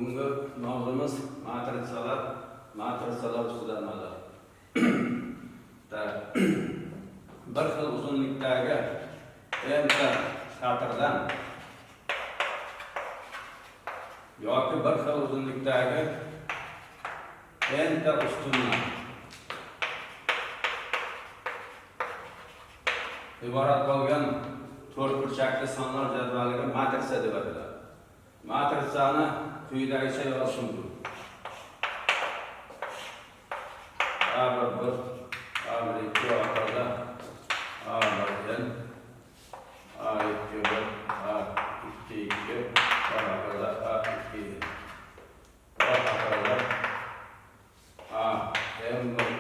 Bugungi mavzumiz matrisalar, matrisalar ustida nimalar. Так. Bir xil uzunlikdagi n ta satrdan yoki bir xil uzunlikdagi n ta ustundan iborat bo'lgan to'rtburchakli sonlar jadvaliga matrisa deb ataladi. Matrisani quyidagicha yozish mumkin. A1 1, A1 2 hokazo, A1 n, A2 1, A2 2 va hokazo, A2 n va hokazo, AM1,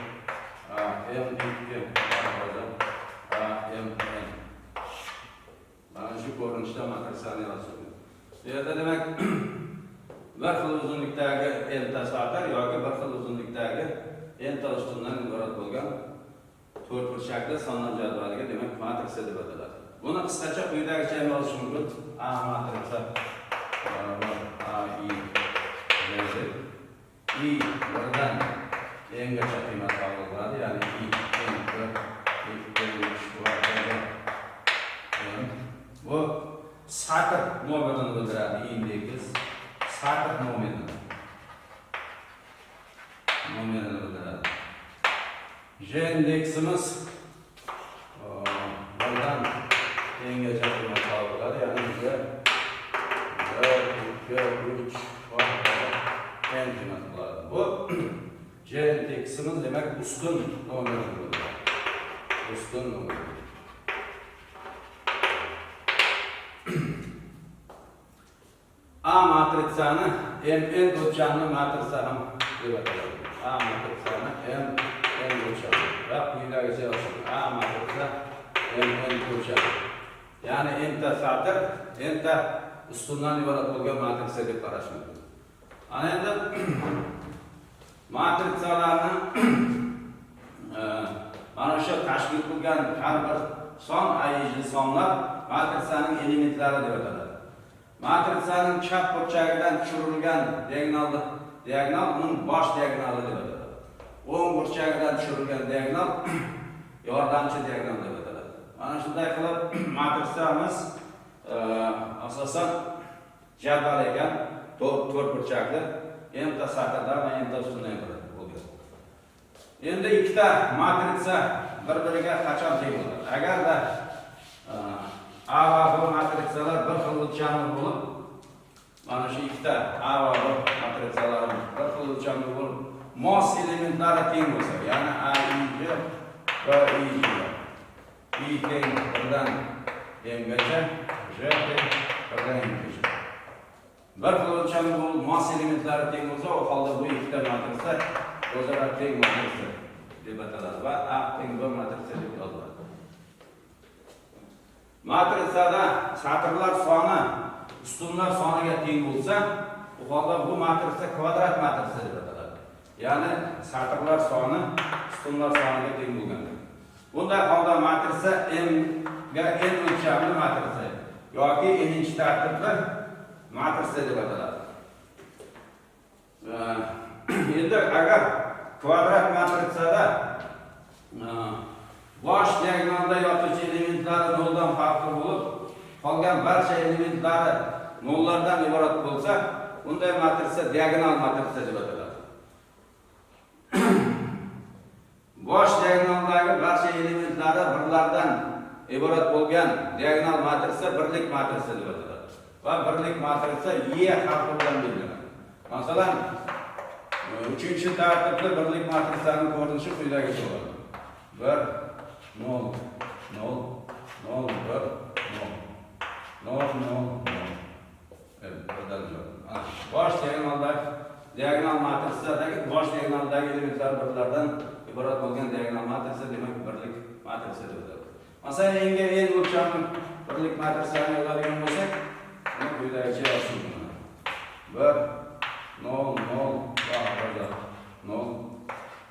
AM2 va hokazo, AMN. Mana shu ko'rinishda matrisani yozish mumkin. Bu yerda demak bir xil uzunlikdagi n ta satr yoki bir xil uzunlikdagi n ta ustundan iborat bo'lgan to'rtburchakli sonlar jadvaliga demak matrisa deb ataladi. Buni qisqacha quyidagicha ham yozish mumkin. A matrisa barobar A I J deb. I birdan n gacha qiymat qabul qiladi, ya'ni I n 1, 2, 3 va hokazo n. Bu satr nomerini bildiradi, indeks satr nomerini bildiradi. J indeksimiz birdan n'gacha qiymat qabul qiladi, ya'ni J 1, 2, 3 va hokazo n qiymat qiladi. Bu J indeksimiz demak ustun nomerini bildiradi. Ustun nomeri. A matrisani MN o'lchamli matrisa ham deb ataladi. A matrisani MN o'lchamli va quyidagicha yoziladi. A matrisa MN o'lchamli. Ya'ni n ta satr, n ta ustundan iborat bo'lgan matrisa deb qarash mumkin. Ana endi matrisalarni mana shu tashkil qilgan har bir son ayiji sonlar matrisaning elementlari deb ataladi. Matrisaning chap burchagidan tushirilgan diagonal uning bosh diagonali deb ataladi. O'ng burchagidan tushirilgan diagonal yordamchi diagonal deb ataladi. Mana shunday qilib matrisamiz asosan jadval ekan, to'rt burchakli, n ta satrdan va n ta ustundan iborat bo'lgan. Endi ikkita matrisa bir-biriga qachon teng bo'ladi? Agarda A va B matrisalar bir xil o'lchamli bo'lib, mana shu ikkita A va B matrisalari bir xil o'lchamli bo'lib, mos elementlari teng bo'lsa, ya'ni A I J B I J, I teng birdan m gacha, J teng birdan m gacha. Bir xil o'lchamli bo'lib, mos elementlari teng bo'lsa, u holda bu ikkita matrisa o'zaro teng matrisa deb ataladi va A teng B matrisa deb yoziladi. Matrisada satrlar soni ustunlar soniga teng bo'lsa, u holda bu matrisa kvadrat matrisa deb ataladi. Ya'ni satrlar soni ustunlar soniga teng bo'lganda. Bunday holda matrisa m ga n o'lchamli matrisa yoki n-inchi tartibli matrisa deb ataladi. Endi agar kvadrat matrisada bosh diagonalda yotuvchi elementlari noldan farqli bo'lib, qolgan barcha elementlari nollardan iborat bo'lsa, bunday matrisa diagonal matrisa deb ataladi. Bosh diagonaldagi barcha elementlari birlardan iborat bo'lgan diagonal matrisa birlik matrisa deb ataladi. Va birlik matrisa E harfi bilan belgilanadi. Masalan, uchinchi tartibli birlik matrisaning ko'rinishi quyidagicha bo'ladi. 1 0 0 0 1 0 0 0 0. Evet, birdan yo'q. Mana bosh diagonaldagi diagonal matrisadagi bosh diagonaldagi elementlar birlardan iborat bo'lgan diagonal matrisa demak birlik matrisa deb ataladi. Masalan, n ga n o'lchamli birlik matrisani yozadigan bo'lsak, uni quyidagicha yozish mumkin. 1 0 0 va hokazo 0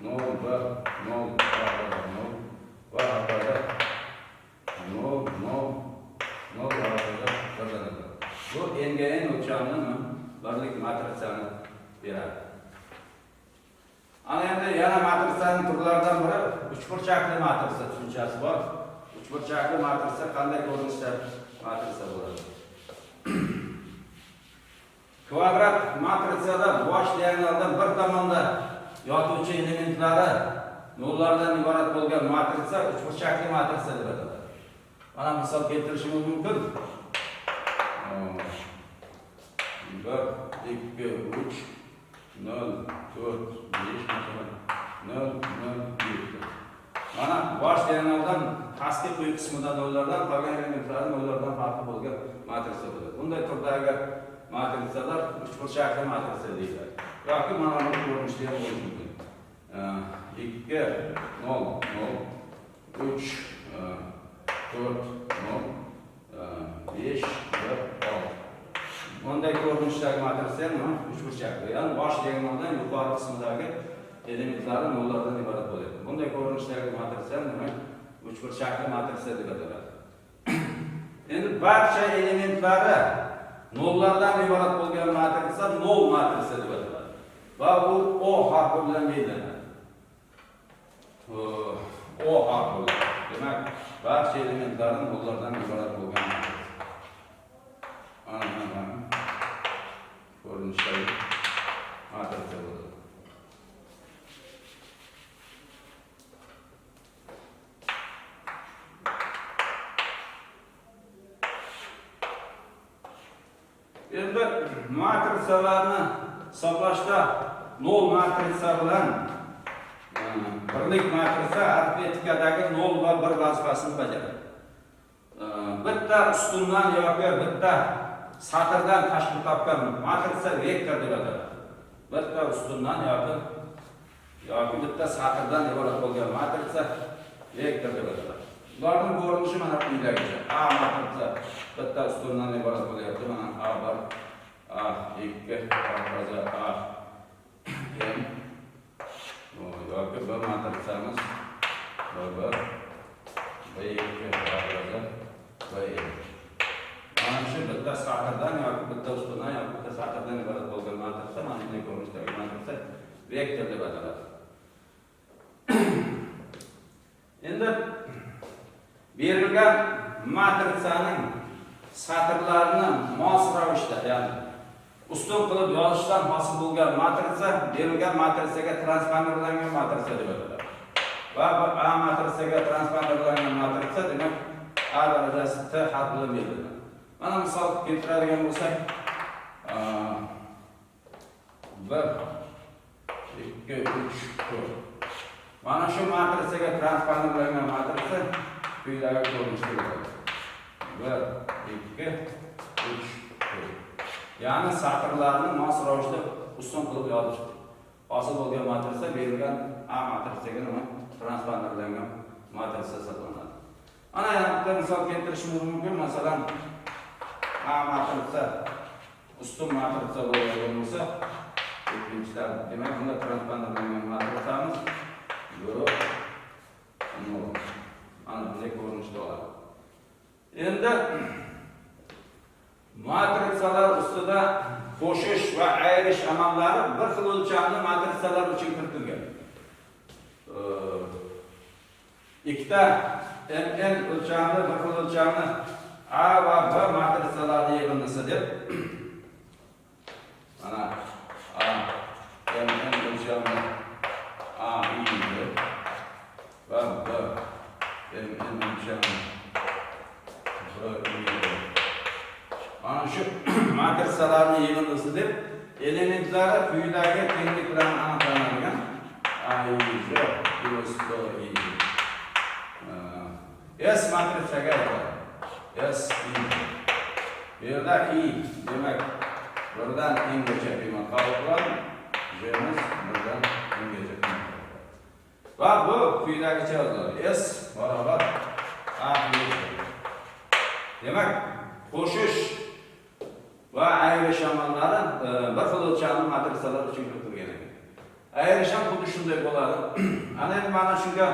0 1 0 va hokazo 0 va hokazo 0 0 0 va hokazo birdan iborat. Bu n ga n o'lchamli birlik matrisa. birlik matritsani beradi. Ana endi yana matrisaning turlaridan biri uchburchakli matritsa tushunchasi bor. Uchburchakli matritsa qanday ko'rinishda matritsa bo'ladi? Kvadrat matritsada bosh diagonaldan bir tomonda yotuvchi elementlari nollardan iborat bo'lgan matritsa uchburchakli matritsa deb ataladi. Mana misol keltirishimiz mumkin. 1, 2, 3, 0, 4, 5, masalan, 0, 0, 7. Mana bosh diagonaldan pastki quyi qismida nollardan, qolgan elementlari nollardan farqli bo'lgan matritsa bo'ladi. Bunday turdagi matritsalar uchburchakli matritsa deyiladi. Yoki mana bu ko'rinishda ham bo'lishi mumkin. 2, 0, 0, 3, 4, 0, 5, 1, 6. Bunday ko'rinishdagi matritsa ham nima? Uchburchakli. Ya'ni bosh diagonaldan yuqori qismidagi elementlari nollardan iborat bo'ladi. Bunday ko'rinishdagi matritsa ham nima? Uchburchakli matritsa deb ataladi. Endi barcha elementlari nollardan iborat bo'lgan matritsa nol matritsa deb ataladi. Va u O harfi bilan belgilanadi. O harfi bilan. Demak, barcha elementlari nollardan iborat bo'lgan matritsa. Ana ko'rinishdagi matritsa bo'ladi. Endi matritsalarni hisoblashda nol matritsa bilan birlik matritsa arifmetikadagi nol va bir vazifasini bajaradi. Bitta ustundan yoki bitta satrdan tashkil topgan matritsa vektor deb ataladi. Bitta ustundan yoki bitta satrdan iborat bo'lgan matritsa vektor deb ataladi. Ularning ko'rinishi mana quyidagicha. A matritsa bitta ustundan iborat bo'lyapti. Mana A1, A2, hokazo A M yoki B matritsamiz B1, B2, hokazo BM. Mana shu bitta satrdan yoki bitta ustundan yoki bitta satrdan iborat bo'lgan matritsa mana shunday ko'rinishdagi matritsa vektor deb ataladi. Endi berilgan matritsaning satrlarini mos ravishda, ya'ni ustun qilib yozishdan hosil bo'lgan matritsa berilgan matritsaga transformirlangan matritsa deb ataladi. Va bu A matritsaga transformirlangan matritsa demak A darajasi T harfi bilan belgilanadi. Mana misol keltiradigan bo'lsak, 1, 2, 3, 4. Mana shu matritsaga transformirlangan matritsa quyidagi ko'rinishda bo'ladi. 1, 2, 3, 4. Ya'ni satrlarni mos ravishda ustun qilib yozish. Hosil bo'lgan matritsa berilgan A matritsaga nima? Transformirlangan matritsa hisoblanadi. Ana yana bitta misol keltirishimiz mumkin. Masalan, A matritsa ustun matritsa bo'ladigan bo'lsa, ikkinchidan, demak, bunda transformirlangan matritsamiz 0, 0. Mana bunday ko'rinishda oladi. Endi matritsalar ustida qo'shish va ayirish amallari bir xil o'lchamli matritsalar uchun kiritilgan. Ikkita MN o'lchamli bir xil o'lchamli A va B matritsalari yig'indisi deb mana A MN o'lchamli A I B va B MN o'lchamli B I B. Mana shu matritsalarni yig'indisi deb elementlari quyidagi tenglik bilan aniqlanadigan A I J plus B I J. S matritsaga aytiladi. S I. Bu yerda I demak birdan n gacha qiymat qabul qiladi. J'miz birdan n gacha qiymat qabul qiladi. Va bu quyidagicha yoziladi. S barobar A plus B. Demak, qo'shish va ayirish amallari bir xil o'lchamli matritsalar uchun kiritilgan ekan. Ayirish ham xuddi shunday bo'ladi. Ana endi mana shunga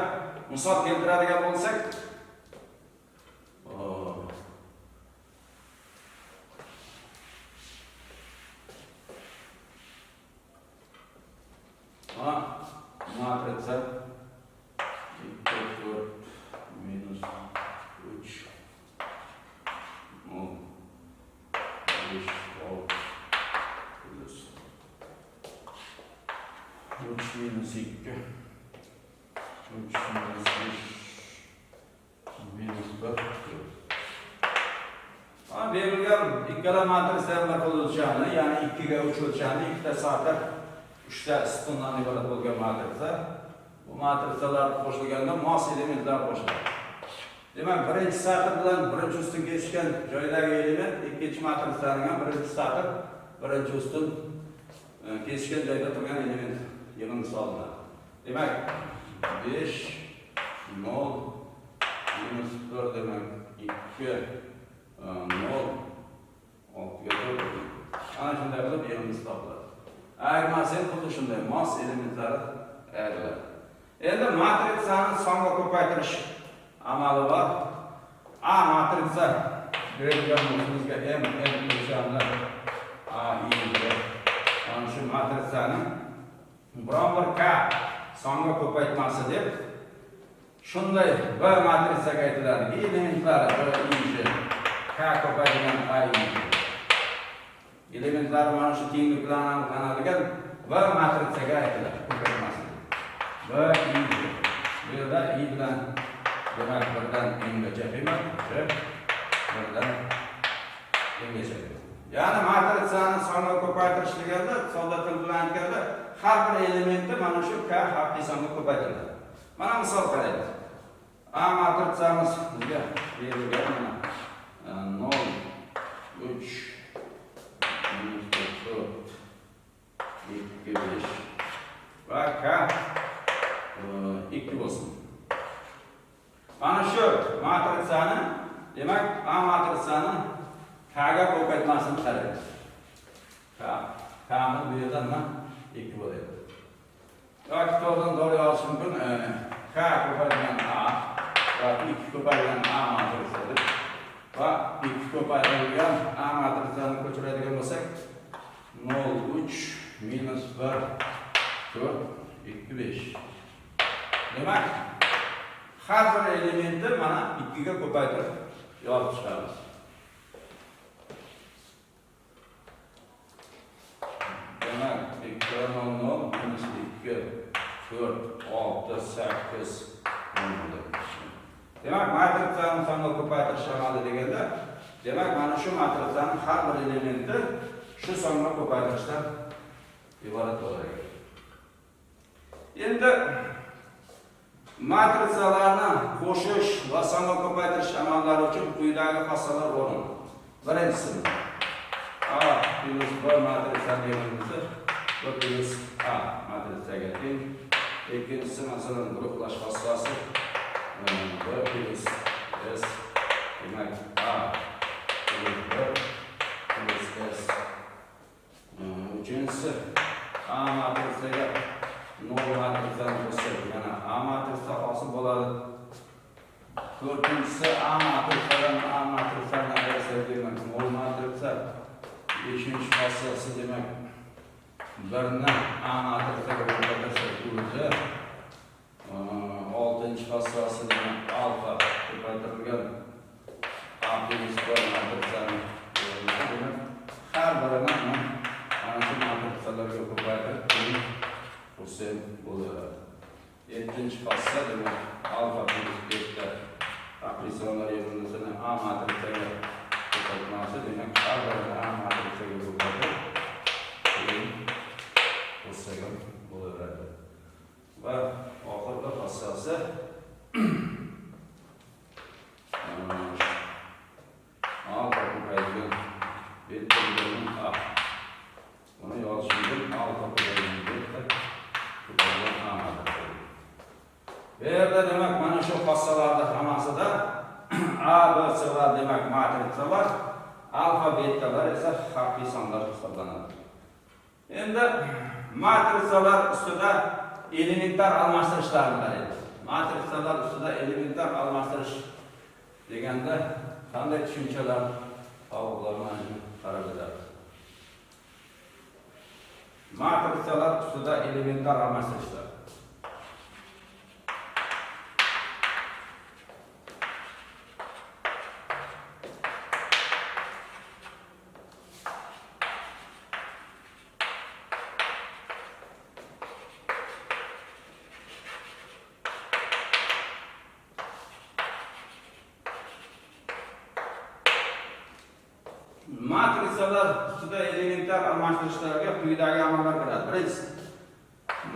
misol keltiradigan bo'lsak, 5, 6 plyus 3 minus 2, 3 minus 5 minus 1. Mana berilgan ikkala matritsa ham bir xil o'lchamli, ya'ni 2 ga 3 o'lchamli, ikkita satr, uchta ustundan iborat bo'lgan matritsa. Bu matrisalar qo'shilganda mos elementlar qo'shiladi. Demak, birinchi satr bilan birinchi ustun kesishgan joydagi element ikkinchi matrisaning ham birinchi satr, birinchi ustun kesishgan joyda turgan element yig'indisi olinadi. Demak, 5, 0, minus 1, demak 2, 0, 6 ga 4. Ana shunday qilib yig'indisi topiladi. Ayirmasi ham xuddi shunday, mos elementlari ayriladi. Endi matritsani songa ko'paytirish amali bor. A matritsa berilgan bo'lsa, M M o'lchamli A I B. Mana shu matritsani biron bir K songa ko'paytmasi deb shunday B matritsaga aytiladiki, elementlari B I J K ko'paytilgan A I J. Elementlari mana shu tenglik bilan aniqlanadigan B matritsaga aytiladi ko'paytmasi. B I J. Bu yerda I bilan, demak, birdan n gacha qiymat, J birdan n gacha. Ya'ni matritsani songa ko'paytirish deganda, sodda til bilan aytganda, har bir elementi mana shu k haqiqiy songa ko'paytiriladi. Mana misol qaraymiz. A matritsamiz bizga berilgan, mana 0, 3, minus 4, 2, 5 va k 2 bo'lsin. Mana shu matritsani, demak, A matritsani K ga ko'paytmasini qaraymiz. K, K'miz bu yerda nima? 2 bo'lyapti. Yoki to'g'ridan to'g'ri yozish mumkin. K ko'paytilgan A yoki 2 ko'paytilgan A matritsa deb va 2 ko'paytirilgan A matritsani ko'chiradigan bo'lsak, 0, 3, minus 1, 4, 2, 5. Demak, har bir elementi mana 2 ga ko'paytirib yozib chiqamiz. Demak, 2, 0, 0, minus 2, 4, 6, 8, 10 bo'ladi. Demak, matritsani songa ko'paytirish amali deganda, demak, mana shu matritsani har bir elementi shu songa ko'paytirishdan iborat bo'lar ekan. Endi matritsalarni qo'shish va songa ko'paytirish amallari uchun quyidagi xossalar o'rinli. Birinchisi, A plyus B matritsani yig'indisi B plyus A matritsaga teng. Ikkinchisi, masalan, guruhlash xossasi B plyus S, demak, A plyus B plyus S. Uchinchisi, A matritsaga 0 matritsani qo'shsak, yana A matritsa hosil bo'ladi. To'rtinchisi, A matritsadan A matritsani ayirsak, demak, 0 matritsa. Beshinchi xossasi, demak, birni A matritsaga ko'paytirsak, o'zi. Oltinchi xossasi, demak, alfa ko'paytirilgan A plyus B matritsani, demak, har birini mana shu matritsalarga ko'paytirib keyin qo'shsak bo'laveradi. Yettinchi xossa, demak, alfa plyus beta haqiqiy sonlar yig'indisini A matritsaga ko'paytmasi, demak, har birini A matritsaga ko'paytirib keyin qo'shsak ham bo'laveradi. Va oxirgi xossasi, alfa ko'paytirilgan beta bo'lgan A. Buni yozish mumkin: alfa ko'paytirilgan beta ko'paytirilgan A matritsa. Bu yerda, demak, mana shu xossalarni hammasida A, B, C lar, demak, matritsalar, alfa, betalar esa haqiqiy sonlar hisoblanadi. Endi matritsalar ustida elementar almashtirishlarni qaraymiz. Matritsalar ustida elementar almashtirish deganda qanday tushunchalar mana shuni qarab o'tamiz. Matritsalar ustida elementar almashtirishlar. Matrisalar ustida elementar almashtirishlarga quyidagi amallar kiradi. Birinchisi,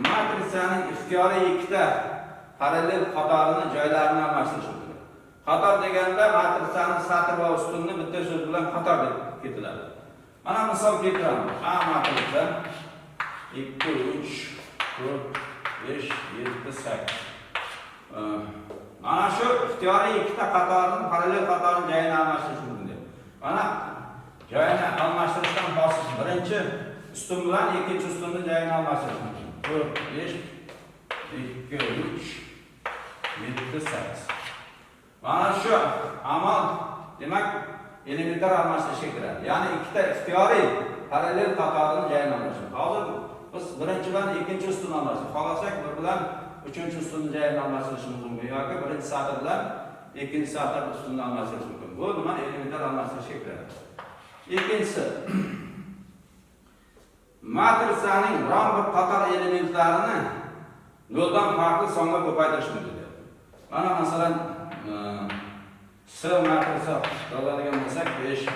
matrisaning ixtiyoriy ikkita parallel qatorini joylarini almashtirish mumkin. Qator deganda matrisani satr va ustunni bitta so'z bilan qator deb ketiladi. Mana misol keltiraman. A matrisa 2, 3, 4, 5, 7, 8. Mana shu ixtiyoriy ikkita qatorni, parallel qatorni joyini almashtirish mumkin deb. Mana joyini almashtirishdan hosil birinchi ustun bilan ikkinchi ustunni joyini almashtirish mumkin. 4, 5, 2, 3, 7, 8. Mana shu amal, demak, elementar almashtirishga kiradi. Ya'ni ikkita ixtiyoriy parallel qatorni joyini almashtirish. Hozir biz birinchi bilan ikkinchi ustunni almashtirdik. Xohlasak, bir bilan uchinchi ustunni joyini almashtirishimiz mumkin yoki birinchi satr bilan ikkinchi satr ustunni almashtirish mumkin. Bu nima, elementar almashtirishga kiradi. Ikkinchisi, matrisaning biron bir qator elementlarini noldan farqli songa ko'paytirish mumkin. Mana masalan, S matrisa oladigan bo'lsak, 5, 1,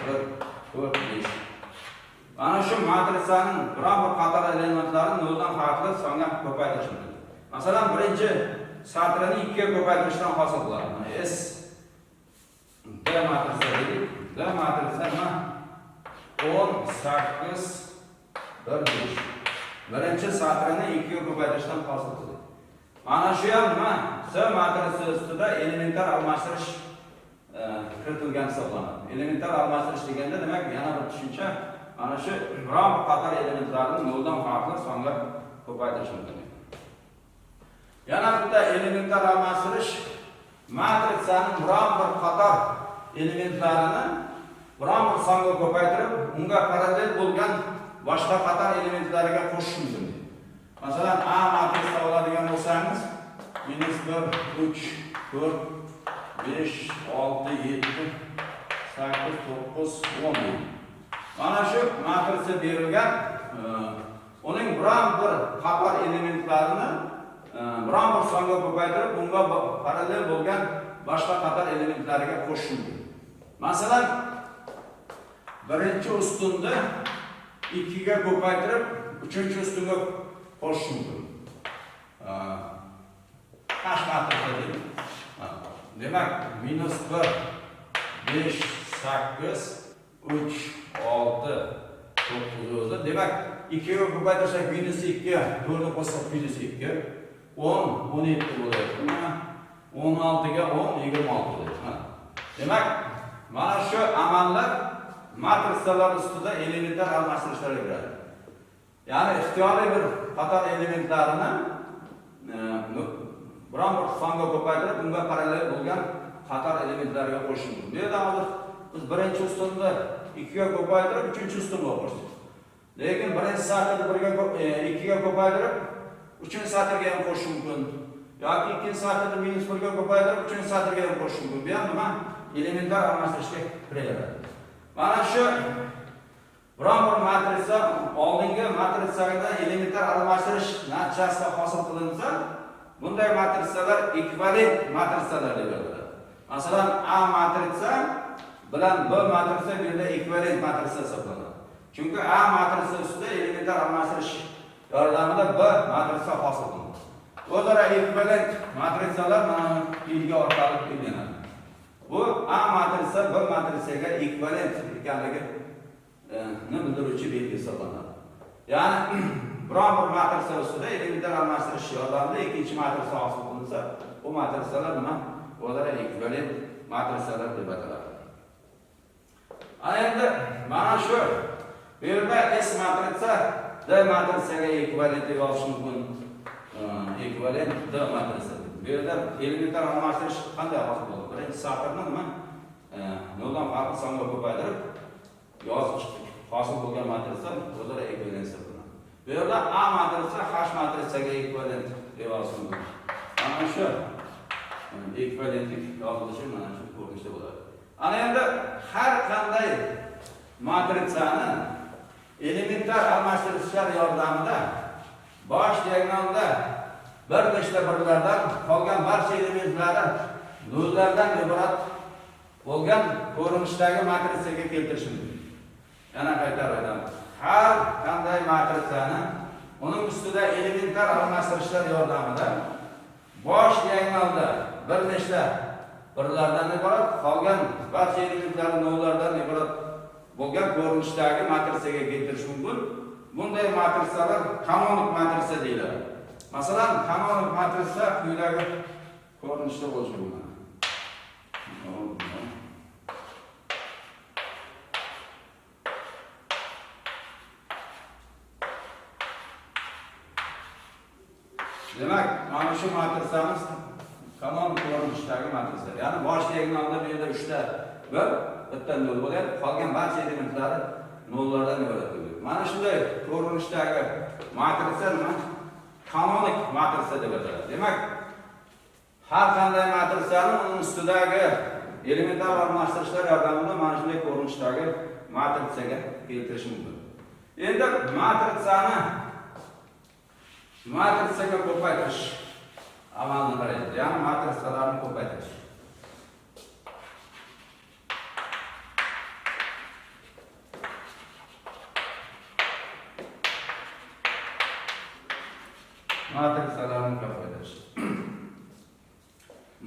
4, 5. Mana shu matrisaning biron bir qator elementlarini noldan farqli songa ko'paytirish mumkin. Masalan, birinchi satrini 2 ga ko'paytirishdan hosil qiladi. Mana S D matrisa deylik. D matrisa nima? 10, 8, 1, 5. Birinchi satrini 2 ga ko'paytirishdan hosil qildik. Mana shu ham nima? S matrisi ustida elementar almashtirish kiritilgan hisoblanadi. Elementar almashtirish deganda, demak, yana bir tushuncha, mana shu biron bir qator elementlarni noldan farqli songa ko'paytirish mumkin. Yana bitta elementar almashtirish, matrisaning biron bir qator elementlarini biron bir songa ko'paytirib, unga parallel bo'lgan boshqa qator elementlariga qo'shish mumkin. Masalan, A matrisa oladigan bo'lsangiz, minus 1, 3, 4, 5, 6, 7, 8, 9, 10 deydi. Mana shu matrisa berilgan, uning biron bir qator elementlarini biron bir songa ko'paytirib, unga parallel bo'lgan boshqa qator elementlariga qo'shish mumkin. Masalan, birinchi ustunni 2 ga ko'paytirib, uchinchi ustunga qo'shish mumkin. H matrisa deydi. Ha, demak, minus 1, 5, 8, 3, 6, 9 o'zi. Demak, 2 ga ko'paytirsak minus 2, 4 ni qo'shsak minus 2, 10, 17 bo'lyapti. Mana 16 ga 10, 26 bo'ladi. Ha. Demak, mana shu amallar matrisalar ustida elementar almashtirishlarga kiradi. Ya'ni ixtiyoriy bir qator elementlarini biron bir songa ko'paytirib, unga parallel bo'lgan qator elementlarga qo'shish mumkin. Bu yerda hozir biz birinchi ustunni 2 ga ko'paytirib, uchinchi ustunga qo'shdik. Lekin birinchi satrni birga 2 ga ko'paytirib, uchinchi satrga ham qo'shish mumkin. Yoki ikkinchi satrni minus 1 ga ko'paytirib, uchinchi satrga ham qo'shish mumkin. Bu ham nima? Elementar almashtirishga kiraveradi. Mana shu biron bir matrisa oldingi matrisadan elementar almashtirish natijasida hosil qilinsa, bunday matrisalar ekvivalent matrisalar deb ataladi. Masalan, A matrisa bilan B matrisa bu yerda ekvivalent matrisa hisoblanadi. Chunki A matrisa ustida elementar almashtirish yordamida B matrisa hosil qilinadi. O'zaro ekvivalent matrisalar mana belgi orqali belgilanadi. Bu A matrisa B matrisaga ekvivalent ekanligi ni bildiruvchi belgi hisoblanadi. Ya'ni biron bir matrisa ustida elementar almashtirish yordamida ikkinchi matrisa hosil qilinsa, bu matrisalar nima? O'zaro ekvivalent matrisalar deb ataladi. Ana endi mana shu bu yerda S matrisa D matrisaga ekvivalent deb yozish mumkin. Ekvivalent D matrisa. Bu yerda elementar almashtirish qanday hosil bo'ldi? Birinchi satrni nima? Noldan farqli songa ko'paytirib yozib chiqdik. Hosil bo'lgan matrisa o'zaro ekvivalent hisoblanadi. Bu yerda A matrisa H matrisaga ekvivalent deb yozish mumkin. Mana shu ekvivalentlik yozilishi mana shu ko'rinishda bo'ladi. Ana endi har qanday matrisani elementar almashtirishlar yordamida bosh diagonalda bir nechta birlardan, qolgan barcha elementlari nollardan iborat bo'lgan ko'rinishdagi matrisaga keltirish mumkin. Yana qaytarib aytamiz. Har qanday matritsani uning ustida elementar almashtirishlar yordamida bosh diagonalda bir nechta birlardan iborat, qolgan barcha elementlari nollardan iborat bo'lgan ko'rinishdagi matrisaga keltirish mumkin. Bunday matrisalar kanonik matritsa deyiladi. Masalan, kanonik matritsa quyidagi ko'rinishda bo'lishi mumkin. Demak, mana shu matritsamiz kanon ko'rinishdagi matritsa. Ya'ni bosh diagonalda bu yerda 3 ta 1, bitta 0 bo'lyapti. Qolgan barcha elementlari nollardan iborat bo'ladi. Mana shunday ko'rinishdagi matritsa nima? Kanonik matritsa deb ataladi. Demak, har qanday matritsani uning ustidagi elementar almashtirishlar yordamida mana shunday ko'rinishdagi matritsaga keltirish mumkin. Endi matritsani matritsaga ko'paytirish amalni qaraymiz. Ya'ni matritsalarni ko'paytirish. Matritsalarni ko'paytirish.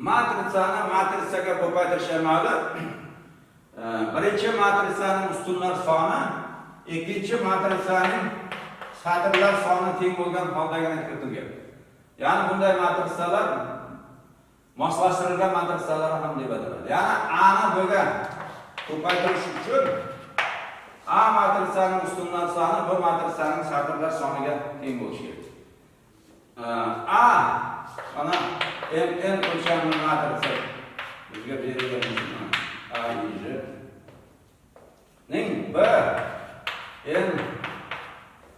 Matritsani matritsaga ko'paytirish amali birinchi matritsaning ustunlar soni ikkinchi matritsaning satrlar soni teng bo'lgan holdagina kiritilgan. Ya'ni bunday matritsalar moslashtirilgan matritsalar ham deb ataladi. Ya'ni A ni B ga ko'paytirish uchun A matritsaning ustunlar soni B matritsaning satrlar soniga teng bo'lishi kerak. A mana M N o'lchamli matritsa bizga berilgan A I J ning B N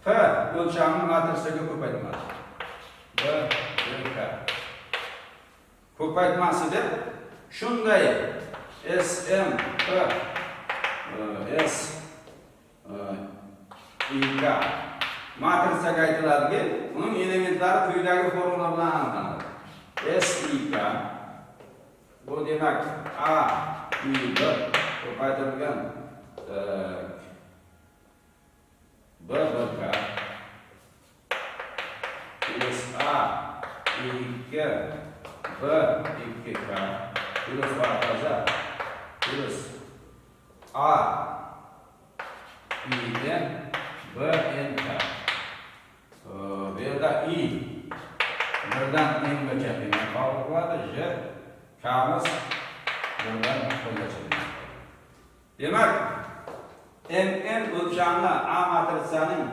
P o'lchamli matritsaga ko'paytmasi. B J K ko'paytmasi deb shunday S M P S I K matritsaga aytiladiki, uning elementlari quyidagi formula bilan aniqlanadi. S I K bu demak A I B ko'paytirilgan B B K plus A I2 B 2K plus hokazo plus A I N B N K. Bu yerda I birdan N gacha demak qabul qiladi, J K'miz birdan P gacha. Demak, M N o'lchamli A matritsaning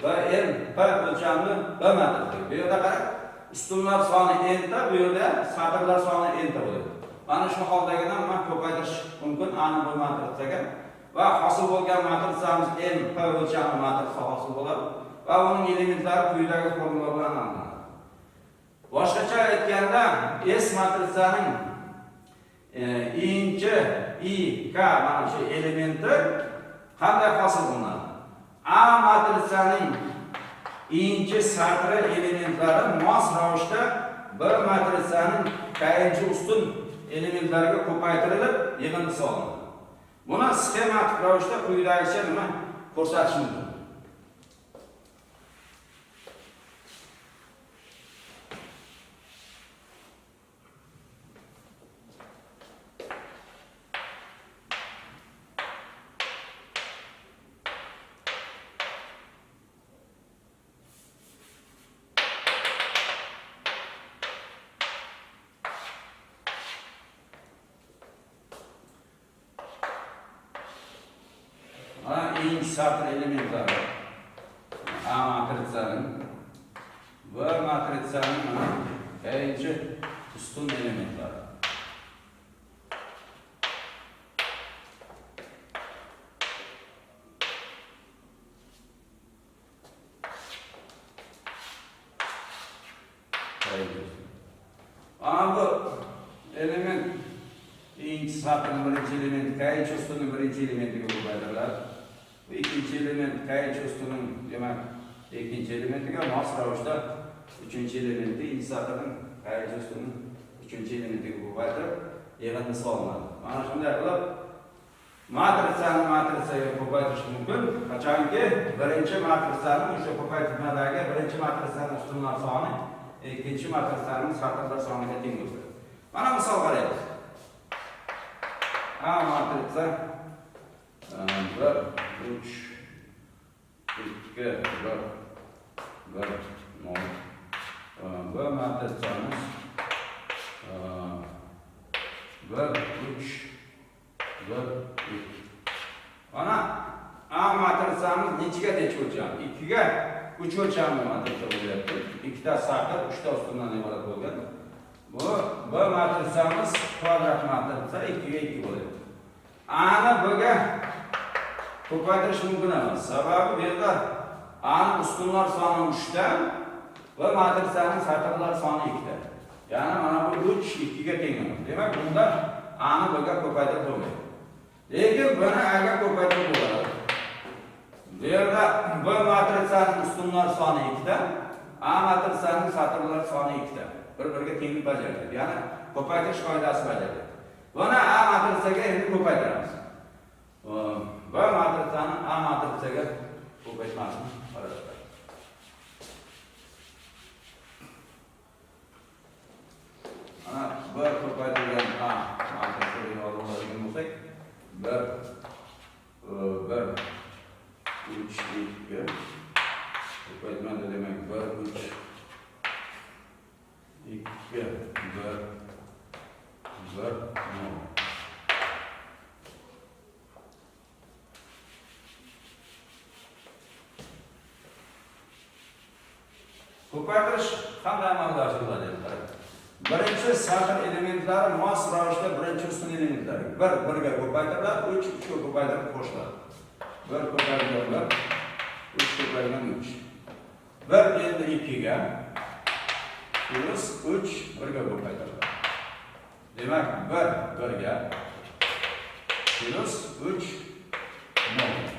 B N P o'lchamli B matritsa. Bu yerda qarang, ustunlar soni N ta, bu yerda satrlar soni N ta bo'ladi. Mana shu holdagina nima ko'paytirish mumkin A ni B matritsaga va hosil bo'lgan matritsamiz M P o'lchamli matritsa hosil bo'ladi va uning elementlari quyidagi formula bilan aniqlanadi. Boshqacha aytganda, S matritsaning I-inchi I K mana shu elementi qanday hosil qilinadi? A matritsaning I-inchi satri elementlari mos ravishda B matritsaning K-inchi ustun elementlariga ko'paytirilib yig'indisi olinadi. Buni sxematik ravishda quyidagicha nima ko'rsatish mumkin. Mana eng satr elementlari A matritsaning, B matritsaning mana birinchi ustun elementlari. Mana bu element eng satrning birinchi elementi K ustunning birinchi elementiga ko'paytiriladi. Bu ikkinchi element K ustunning demak ikkinchi elementiga mos ravishda uchinchi elementi eng satrning K ustunning uchinchi elementiga ko'paytirib yig'indisi olinadi. Mana shunday qilib Matritsani matrisaga ko'paytirish mumkin. Qachonki birinchi matritsani o'sha ko'paytirmadagi birinchi matritsani ustunlar soni ikkinchi matrisaning satrlar soniga teng bo'lsa. Mana misol qaraymiz. A matritsa 1 3 2 1 1 0. B matritsamiz 1 3 1 2. Mana A matritsamiz nechiga necha o'lcham? 2ga 3 o'lchamli matritsa bo'lyapti. Ikkita satr, 3 ta ustundan iborat bo'lgan. Bu B matritsamiz kvadrat matritsa 2ga 2 bo'lyapti. A ni B ga ko'paytirish mumkin emas. Sababi bu yerda A ni ustunlar soni 3 ta, B matritsaning satrlar soni 2 ta. Ya'ni mana bu 3 2 ga teng emas. Demak, bunda A ni B ga ko'paytirib bo'lmaydi. Lekin buni A ga ko'paytirib bo'ladi. Bu yerda B matritsaning ustunlar soni 2 ta, A matritsaning satrlar soni 2 ta. Bir-biriga tenglik bajaradi. Ya'ni ko'paytirish qoidasi bajaradi. Buni A matritsaga endi ko'paytiramiz. B matritsani A matritsaga ko'paytmasini qarab. Mana B ko'paytirilgan A matritsaga yozib oladigan bo'lsak, 1 1 3 2 ko'paytmada demak 1 3 2 1 1 0. Ko'paytirish qanday amalga oshiriladi? Birinchi satr elementlari mos ravishda birinchi ustun elementlari 1 1 ga ko'paytiriladi, 3 3 ga ko'paytirib qo'shiladi. 1 ko'paytirilgan 1, 3 ko'paytirilgan 3. 1 endi 2 ga plus 3 1 ga ko'paytiriladi. Demak 1 1 ga plus 3 0.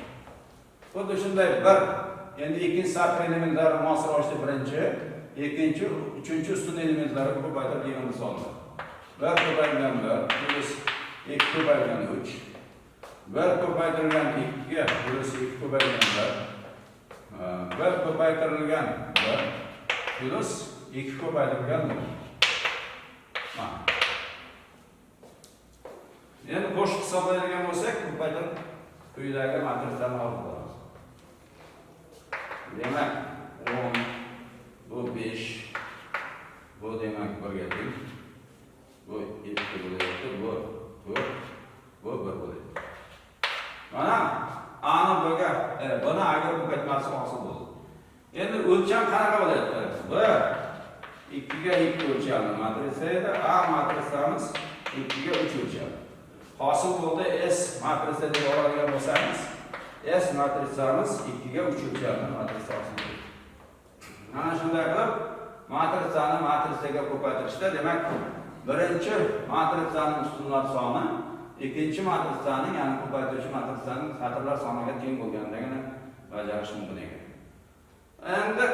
Xuddi shunday 1 endi ikkinchi satr elementlari mos ravishda birinchi, ikkinchi, uchinchi ustun elementlari ko'paytirib yig'indi solinadi. 1 ko'paytirilgan 1 plus 2 ko'paytirilgan 3. 1 ko'paytirilgan 2 plus 2 ko'paytirilgan 1. 1 ko'paytirilgan 1 plus 2 ko'paytirilgan 0. Mana. Endi qo'shib hisoblaydigan bo'lsak, ko'paytirib quyidagi matritsani olib olamiz. Demak, 10 bu 5, bu demak 1 ga teng. Bu 2 bo'lyapti, bu 4, bu 1 bo'lyapti. Mana A ni B ga, B ni A ga ko'paytmasi hosil bo'ldi. Endi o'lcham qanaqa bo'lyapti? B 2 ga 2 o'lchamli matritsa edi. A matritsamiz 2 ga 3 o'lchamli. Hosil bo'ldi S matritsa deb oladigan bo'lsangiz, S matritsamiz 2 ga 3 o'lchamli matritsa hosil bo'ldi. Mana shunday qilib matritsani matritsaga ko'paytirishda, demak, birinchi matritsaning ustunlar soni ikkinchi matritsaning, ya'ni ko'paytiruvchi matritsaning satrlar soniga teng bo'lgandagina bajarish mumkin ekan. Endi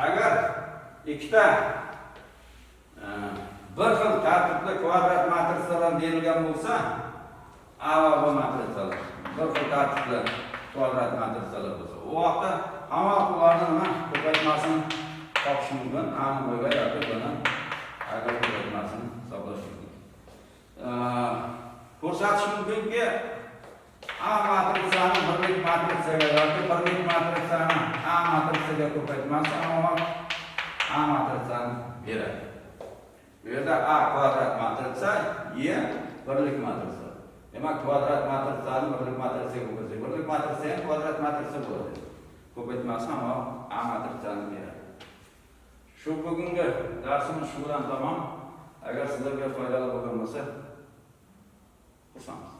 agar ikkita bir xil tartibli kvadrat matritsalar berilgan bo'lsa, A va B matritsalar bir xil tartibli kvadrat matritsalar bo'lsa, u vaqtda hamma ularni nima ko'paytmasini topish mumkin. A ni B ga yoki B ni A ga ko'paytmasini hisoblash mumkin. Ko'rsatish mumkinki, A matritsani birlik matritsaga yoki birlik matritsani A matritsaga ko'paytmasi hamma A matritsani beradi. Bu yerda A kvadrat matritsa, E birlik matritsa. Demak, kvadrat matritsani birlik matritsaga ko'paytsak, birlik matritsa ham kvadrat matritsa bo'ladi. Ko'paytmasi hamma A matritsani beradi. Shu bugungi darsimiz shu bilan tamom. Agar sizlarga foydali bo'lgan bo'lsa, xursandmiz.